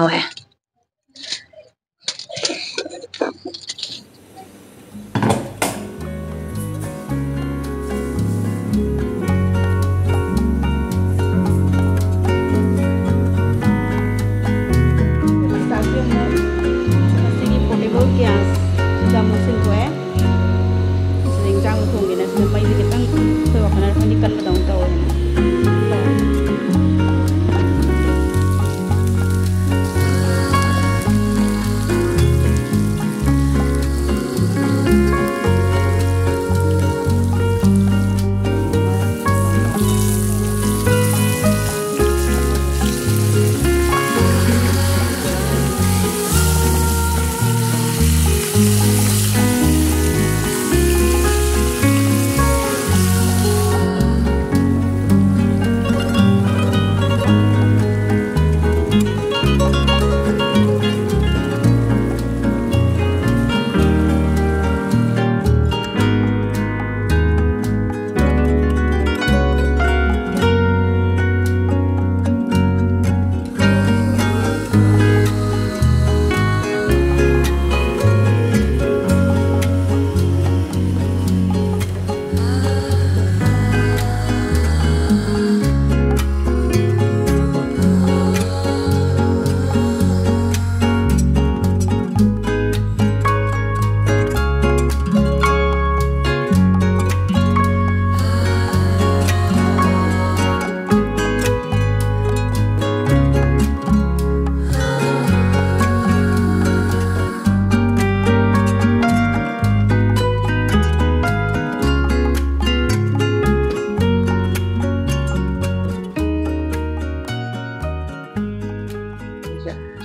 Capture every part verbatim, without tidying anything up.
ꯍꯥꯎꯋꯦ꯫ ꯉꯁꯤꯒꯤ portable gas ꯁꯤꯗ ꯑꯃꯨꯛ ꯁꯤꯟꯊꯣꯛꯑꯦ꯫ ꯁꯤꯗ ꯏꯟꯖꯥꯡ ꯊꯣꯡꯒꯦꯅ ꯁꯤꯗ ꯃꯩꯁꯦ ꯈꯤꯇꯪ ꯑꯩꯈꯣꯏ ꯋꯥꯈꯜꯅ ꯈꯔꯗꯤ ꯀꯟꯕꯗꯧꯅ ꯇꯧꯋꯦꯅ꯫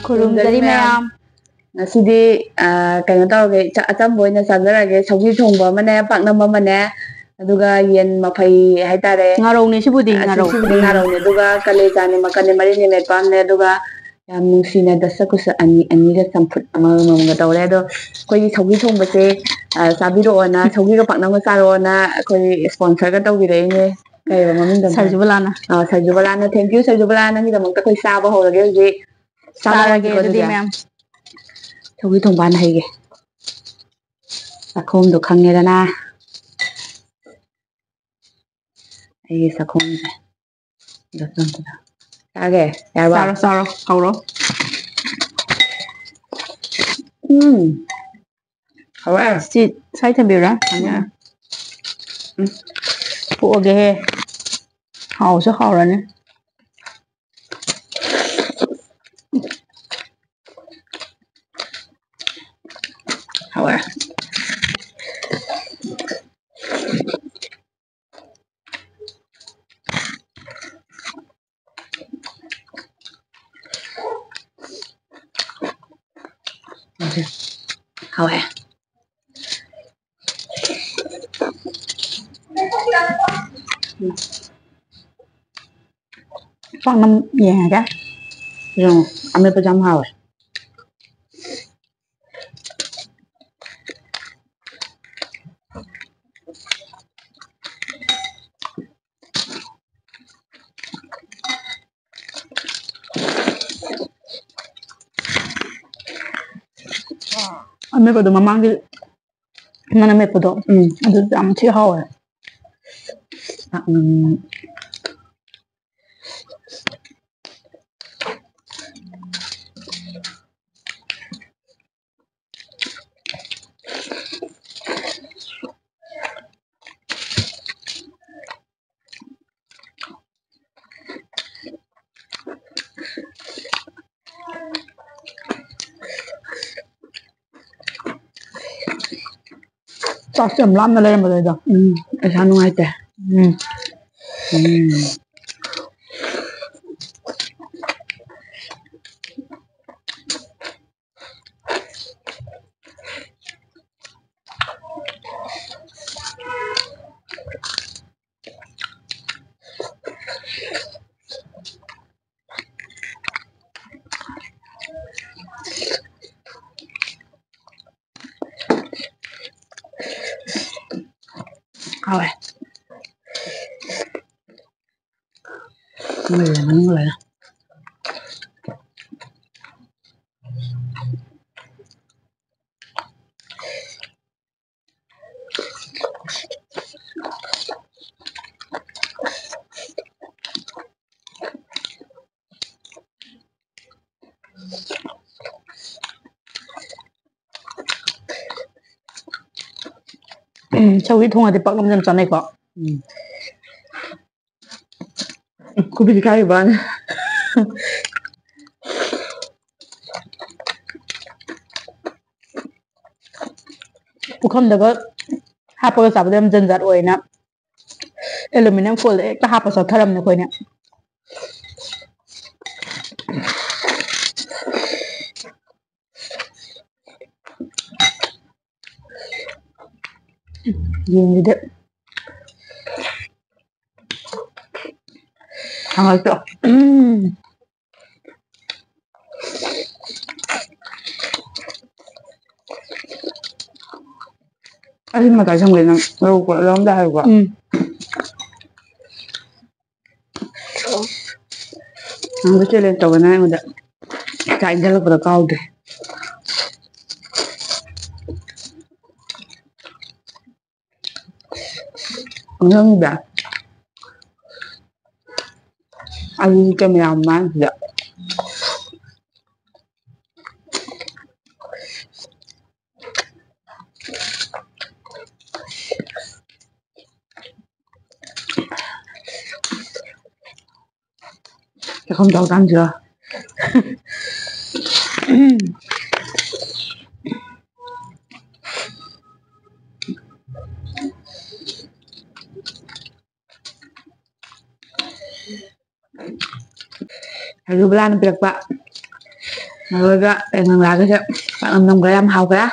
ꯈꯨꯔꯨꯝꯖꯔꯤ ꯃꯌꯥꯝ꯫ ꯉꯁꯤꯗꯤ, ꯑ, ꯀꯩꯅꯣ ꯇꯧꯔꯒꯦ, ꯏꯆ-, ꯑꯆꯝꯕ ꯑꯣꯏꯅ ꯆꯥꯖꯔꯒꯦ꯫ ꯁꯧꯒ꯭ꯔꯤ ꯊꯣꯡꯕ ꯑꯃꯅꯦ, ꯄꯥꯛꯅꯝ ꯑꯃꯅꯦ, ꯑꯗꯨꯒ ꯌꯦꯟ ꯃꯐꯩ ꯍꯥꯏꯇꯥꯔꯦ꯫ ꯉꯥꯔꯧꯅꯦ ꯁꯤꯕꯨꯗꯤ, ꯑ, ꯉꯥꯔꯧ꯫ ꯁꯤꯕꯨꯗꯤ ꯉꯥꯔꯧꯅꯦ꯫ ꯑꯗꯨꯒ ꯀꯂꯦꯖꯥꯅꯦ, ꯃꯀꯟꯅꯦ, ꯃꯔꯤꯟꯅꯦ, ꯃꯦꯠꯄꯥꯝꯅꯦ, ꯑꯗꯨꯒ ꯌꯥꯝ ꯅꯨꯡꯁꯤꯅ ꯗꯁ ꯀꯨꯁ ꯑꯅꯤ, ꯑꯅꯤꯒ ꯆꯝꯐꯨꯠ ꯑꯃꯃꯝꯒ ꯇꯧꯔꯦ꯫ ꯑꯗꯣ ꯑꯩꯈꯣꯏꯒꯤ ꯁꯧꯒ꯭ꯔꯤ ꯊꯣꯡꯕꯁꯦ, ꯑ, ꯆꯥꯕꯤꯔꯛꯑꯣꯅ, ꯁꯧꯒ꯭ꯔꯤꯒ ꯄꯥꯛꯅꯝꯒ ꯆꯥꯔꯛꯑꯣꯅ ꯑꯩꯈꯣꯏ sponsorꯒ ꯇꯧꯕꯤꯔꯛꯏꯅꯦ꯫ ꯀꯩꯕ ꯃꯃꯤꯡꯗꯣ? ꯁꯔꯖꯨꯕꯂꯥꯅ꯫ ꯑ, ꯁꯔꯖꯨꯕꯂꯥꯅ꯫ Thank you, ꯁꯔꯖꯨꯕꯂꯥ꯫ ꯅꯪꯒꯤꯗꯃꯛꯇ ꯑꯩꯈꯣꯏ ꯆꯥꯕ ꯍꯧꯔꯒꯦ ꯍꯧꯖꯤꯛ꯫ ꯆꯥꯔꯒꯦ ꯑꯗꯨꯗꯤ, ꯃꯌꯥꯝ꯫ ꯁꯧꯒ꯭ꯔꯤ ꯊꯣꯡꯕ ꯍꯥꯟꯅ ꯍꯩꯒꯦ꯫ ꯆꯥꯛꯈꯣꯝꯗꯣ ꯈꯪꯉꯦꯗꯅ꯫ ꯑꯩꯒꯤ ꯆꯥꯛꯈꯣꯝꯁꯦ꯫ ꯆꯥꯒꯦ? ꯌꯥꯔꯕ? ꯆꯥꯔꯣ, ꯆꯥꯔꯣ, ꯍꯧꯔꯣ꯫ ꯎꯝ꯫ ꯍꯥꯎꯋꯦ꯫ ꯁꯤ ꯁ꯭ꯋꯥꯏ ꯊꯝꯕꯤꯌꯨꯔꯥ? ꯎꯝ꯫ ꯎꯝ꯫ ꯄꯣꯛꯑꯒꯦꯍꯦ꯫ ꯍꯥꯎꯁꯨ ꯍꯥꯎꯔꯅꯤ꯫ ꯍꯥꯎꯋꯦ꯫ ꯍꯥꯎꯋꯦ꯫ ꯄꯥꯛꯅꯝ ꯌꯦꯡꯉꯒꯦ꯫ ꯌꯦꯡꯉꯣ, ꯑꯃꯦꯠꯄꯁꯦ ꯌꯥꯝ ꯍꯥꯎꯋꯦ꯫ ꯑꯃꯦꯠꯄꯗꯣ ꯃꯃꯥꯡꯒꯤ ꯅꯪꯅ ꯃꯦꯠꯄꯗꯣ, ꯎꯝ꯫ ꯑꯗꯨꯁꯨ ꯌꯥꯝ ꯊꯤ ꯍꯥꯎꯋꯦ꯫ ꯄꯥꯛꯅꯝ꯫ ꯆꯥꯛꯁꯦ ꯌꯥꯝ ꯂꯥꯝꯅ ꯂꯩꯔꯝꯕꯗꯩꯗ꯫ ꯎꯝ, ꯏꯁꯥ ꯅꯨꯡꯉꯥꯏꯇꯦ꯫ ꯎꯝ꯫ ꯎꯝ꯫ ꯍꯥꯎꯋꯦ꯫ ꯃꯣꯏ ꯃꯅꯨꯡ ꯂꯣꯏꯅ꯫ ꯁꯧꯒ꯭ꯔꯤ ꯊꯣꯡꯉꯗꯤ ꯄꯥꯛꯅꯝꯁꯦ ꯌꯥꯝ ꯆꯥꯅꯩꯀꯣ꯫ ꯎꯝ꯫ ꯈꯨꯕꯤꯗꯤ ꯀꯥꯏꯔꯤꯕ? ꯄꯨꯈꯝꯗꯒ ꯍꯥꯞꯄꯒ ꯆꯥꯕꯗ ꯌꯥꯝ ꯖꯟꯖꯥꯠ ꯑꯣꯏꯅ ꯑꯦꯂꯨꯃꯤꯅꯤꯌꯝ ꯐꯣꯏꯜꯗ ꯍꯦꯛꯇ ꯍꯥꯞꯄ ꯆꯠꯊꯔꯝꯅꯦ ꯑꯩꯈꯣꯏꯅ꯫ ꯌꯦꯟꯁꯤꯗꯤ ꯍꯥꯡꯉꯛꯇꯣ꯫ ꯎꯝ꯫ ꯑꯩ ꯃꯇꯥꯏ ꯁꯝꯒꯦ, ꯅꯪ ꯂꯧꯔꯣꯀꯣ, ꯂꯧꯔꯝꯗꯥꯏ ꯍꯥꯏꯌꯨꯀꯣ꯫ ꯎꯝ꯫ ꯅꯪꯗꯣ challenge ꯇꯧꯒꯅꯤ ꯑꯩꯉꯣꯟꯗ꯫ ꯆꯥꯛ ꯏꯟꯖꯜꯂꯛꯄꯗ ꯀꯥꯎꯗ꯭ꯔꯦ꯫ ꯅꯪꯗ ꯑꯂꯨ camera ꯃꯃꯥꯡꯁꯤꯗ꯫ ꯆꯥꯛꯈꯨꯝ ꯆꯥꯎ ꯀꯥꯟꯁꯤꯗ꯫ ꯑꯗꯨ ꯕꯂꯥꯅ ꯄꯤꯔꯛꯄ꯫ ꯑꯗꯨꯒ ꯀꯪꯂꯥꯒꯁꯦ ꯄꯥꯛꯅꯝ ꯅꯝꯈ꯭ꯔꯦ, ꯌꯥꯝ ꯍꯥꯎꯈ꯭ꯔꯦ꯫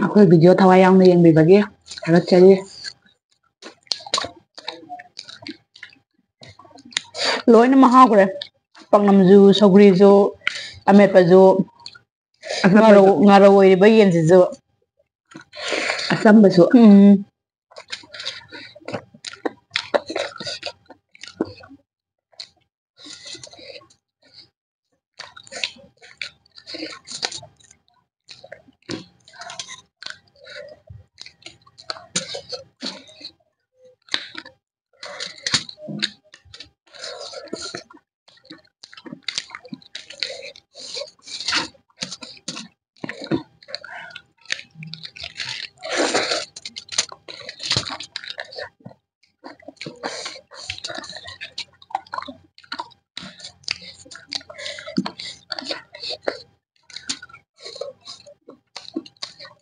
ꯑꯩꯈꯣꯏ video ꯊꯋꯥꯏ ꯌꯥꯎꯅ ꯌꯦꯡꯕꯤꯕꯒꯤ ꯊꯥꯒꯠꯆꯔꯤ꯫ ꯂꯣꯏꯅ ꯃꯍꯥꯎꯈ꯭ꯔꯦ꯫ ꯄꯥꯛꯅꯝꯁꯨ, ꯁꯧꯒ꯭ꯔꯤꯁꯨ, ꯑꯃꯦꯠꯄꯁꯨ, ꯑꯆꯝꯕꯁꯨ꯫ ꯉꯥꯔꯧ, ꯉꯥꯔꯧ ꯑꯣꯏꯔꯤꯕ ꯌꯦꯟꯁꯤꯁꯨ꯫ ꯑꯆꯝꯕꯁꯨ꯫ ꯎꯝ꯫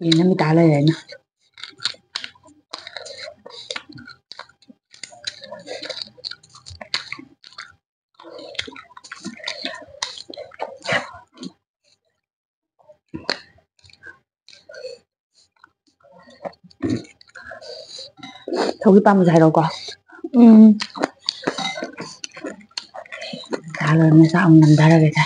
ꯌꯦꯟ ꯑꯃ ꯇꯥ ꯂꯩꯔꯦꯅ꯫ ꯁꯧꯒ꯭ꯔꯤ ꯄꯥꯝꯕꯁꯦ ꯍꯥꯏꯔꯛꯎꯀꯣ꯫ ꯎꯝ꯫ ꯆꯥ ꯂꯣꯏꯔ ꯆꯥꯛ ꯑꯃꯨꯛ ꯅꯝꯊꯔꯒꯦ ꯁꯦ꯫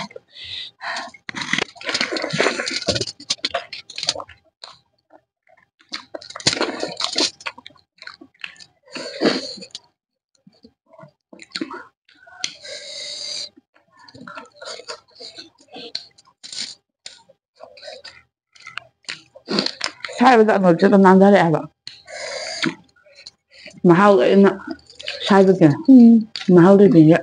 ꯁꯥꯏꯕꯗ ꯑꯅꯣꯏꯕꯁꯦ ꯑꯗꯨꯝ ꯅꯥꯟꯊꯔꯛꯑꯦ ꯍꯥꯏꯕ꯫ ꯃꯍꯥꯎ ꯂꯣꯏꯅ ꯁꯥꯏꯕꯁꯦ꯫ ꯎꯝ꯫ ꯃꯍꯥꯎ ꯂꯩꯕꯅꯤꯅ꯫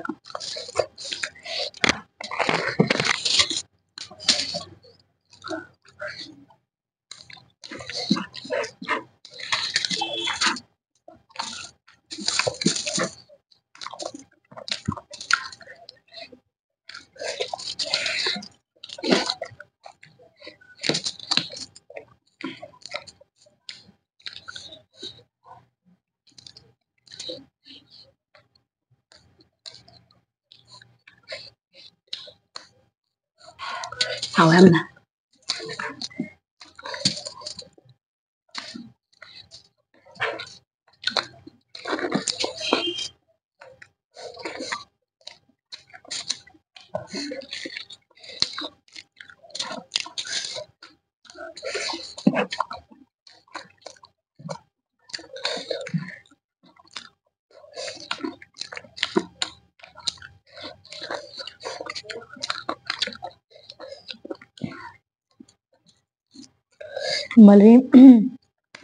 ꯍꯥꯎꯋꯦ ꯌꯥꯝꯅ꯫ ꯃꯔꯤ-,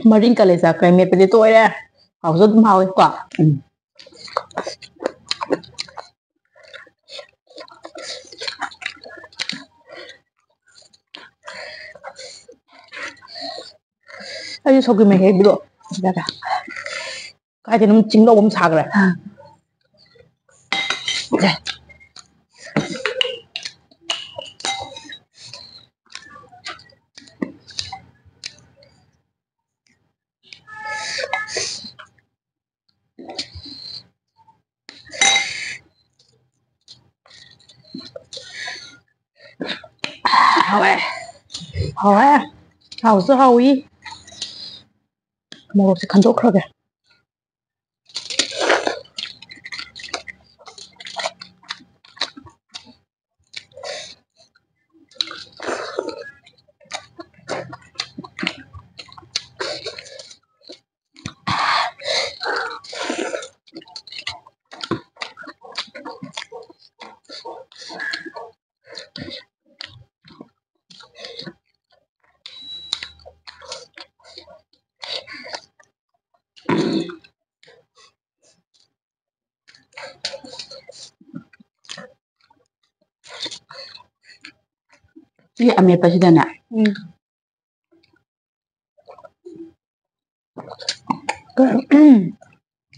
ꯃꯔꯤꯡ ꯀꯂꯦꯖꯥ ꯀꯩ ꯃꯦꯠꯄꯗꯤ ꯇꯣꯏꯔꯦ꯫ ꯍꯥꯎꯁꯨ ꯑꯗꯨꯝ ꯍꯥꯎꯋꯦꯀꯣ꯫ ꯎꯝ꯫ ꯑꯩꯁꯨ ꯁꯧꯒ꯭ꯔꯤ ꯃꯍꯤ ꯍꯩꯕꯤꯔꯛꯑꯣ꯫ ꯀꯥꯏꯗꯩꯅꯣ ꯆꯤꯡꯗꯧꯕ ꯑꯃ ꯁꯥꯈ꯭ꯔꯦ꯫ ꯑꯥ꯫ ꯁꯦ꯫ ꯍꯥꯎꯋꯦ꯫ ꯍꯥꯎꯋꯦ꯫ ꯍꯥꯎꯁꯨ ꯍꯥꯎꯋꯤ꯫ ꯃꯣꯔꯣꯛꯁꯦ ꯈꯟꯗꯣꯛꯈ꯭ꯔꯒꯦ꯫ ꯁꯤ ꯑꯃꯦꯠꯄꯁꯤꯗꯅꯦ꯫ ꯎꯝ꯫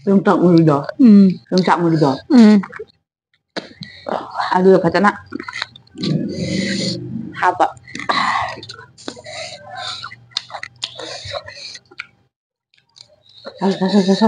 ꯌꯣꯡꯆꯥꯛ ꯃꯔꯨꯗꯣ꯫ ꯎꯝ꯫ ꯌꯣꯡꯆꯥꯛ ꯃꯔꯨꯗꯣ꯫ ꯎꯝ꯫ ꯑꯗꯨꯗꯣ ꯐꯖꯅ ꯍꯥꯞꯄ꯫ ꯆꯥꯁꯤ, ꯆꯥꯁꯤ, ꯆꯥꯁꯤ꯫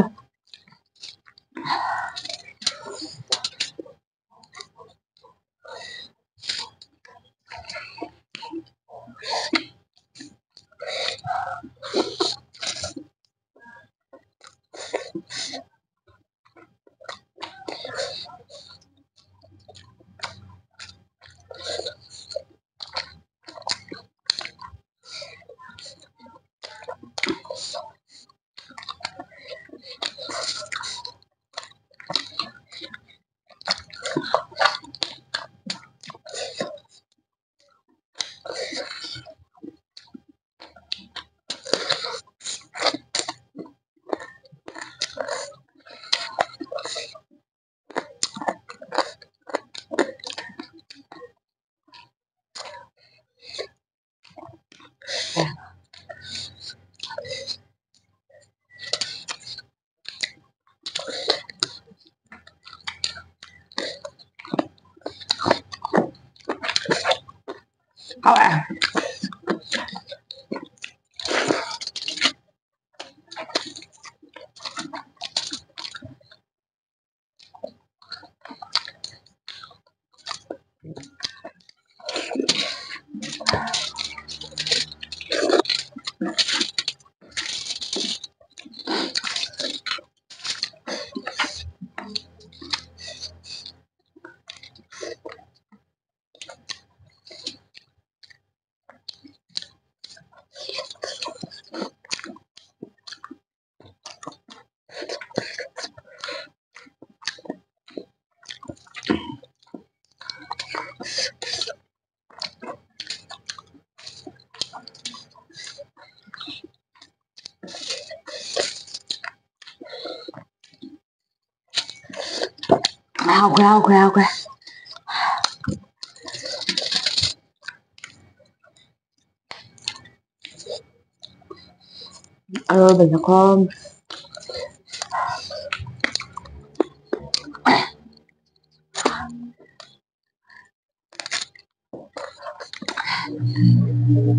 ꯍꯥꯎꯋꯦ꯫ ꯍꯥꯎꯈ꯭ꯔꯦ, ꯍꯥꯎꯈ꯭ꯔꯦ, ꯍꯥꯎꯈ꯭ꯔꯦ꯫ ꯑꯔꯣꯏꯕꯗꯀꯣ꯫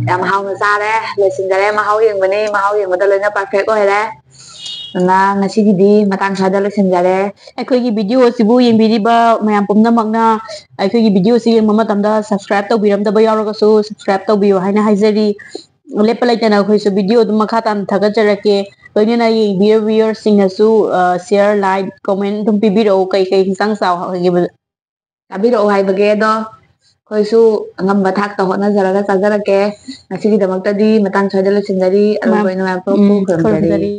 ꯌꯥꯝ ꯍꯥꯎꯅ ꯆꯥꯔꯦ, ꯂꯣꯏꯁꯤꯟꯖꯔꯦ꯫ ꯃꯍꯥꯎ ꯌꯦꯡꯕꯅꯤ, ꯃꯍꯥꯎ ꯌꯦꯡꯕꯗ ꯂꯣꯏꯅ perfect ꯑꯣꯏꯔꯦ꯫ ꯑꯗꯨꯅ ꯉꯁꯤꯒꯤꯗꯤ ꯃꯇꯥꯡ ꯁ꯭ꯋꯥꯏꯗ ꯂꯣꯏꯁꯤꯟꯖꯔꯦ꯫ ꯑꯩꯈꯣꯏꯒꯤ video ꯑꯁꯤꯕꯨ ꯌꯦꯡꯕꯤꯔꯤꯕ ꯃꯌꯥꯝ ꯄꯨꯝꯅꯃꯛꯅ ꯑꯩꯈꯣꯏꯒꯤ video ꯑꯁꯤ ꯌꯦꯡꯕ ꯃꯇꯝꯗ subscribe ꯇꯧꯕꯤꯔꯝꯗꯕ ꯌꯥꯎꯔꯒꯁꯨ subscribe ꯇꯧꯕꯤꯌꯨ ꯍꯥꯏꯅ ꯍꯥꯏꯖꯔꯤ꯫ ꯂꯦꯞꯄ ꯂꯩꯇꯅ ꯑꯩꯈꯣꯏꯁꯨ video ꯑꯗꯨꯝ ꯃꯈꯥ ꯇꯥꯅ ꯊꯥꯒꯠꯆꯔꯛꯀꯦ꯫ ꯂꯣꯏꯅꯅ ꯌꯦꯡꯕꯤꯔꯤꯕ viewerꯁꯤꯡꯅꯁꯨ, ꯑ, share, like, comment ꯑꯗꯨꯝ ꯄꯤꯕꯤꯔꯛꯎ꯫ ꯀꯩ ꯀꯩ ꯍꯤꯟꯖꯥꯡ ꯆꯥꯎ ꯍꯥꯏꯒꯦ? ꯆꯥꯕꯤꯔꯛꯑꯣ ꯍꯥꯏꯕꯒꯤ ꯑꯗꯣ ꯑꯩꯈꯣꯏꯁꯨ ꯑꯉꯝꯕ ꯊꯥꯛꯇ ꯍꯣꯠꯅꯖꯔꯒ ꯆꯥꯖꯔꯛꯀꯦ꯫ ꯉꯁꯤꯒꯤꯗꯃꯛꯇꯗꯤ ꯃꯇꯥꯡ ꯁ꯭ꯋꯥꯏꯗ ꯂꯣꯏꯁꯤꯟꯖꯔꯤ꯫ ꯑꯔꯣꯏꯕ ꯃꯌꯥꯝ, ꯑꯣꯏꯅ ꯃꯌꯥꯝ ꯄꯨꯝꯅꯃꯛꯄꯨ ꯎꯝ, ꯈꯨꯔꯨꯝꯖꯔꯤ꯫ ꯈꯨꯔꯨꯝꯖꯔꯤ꯫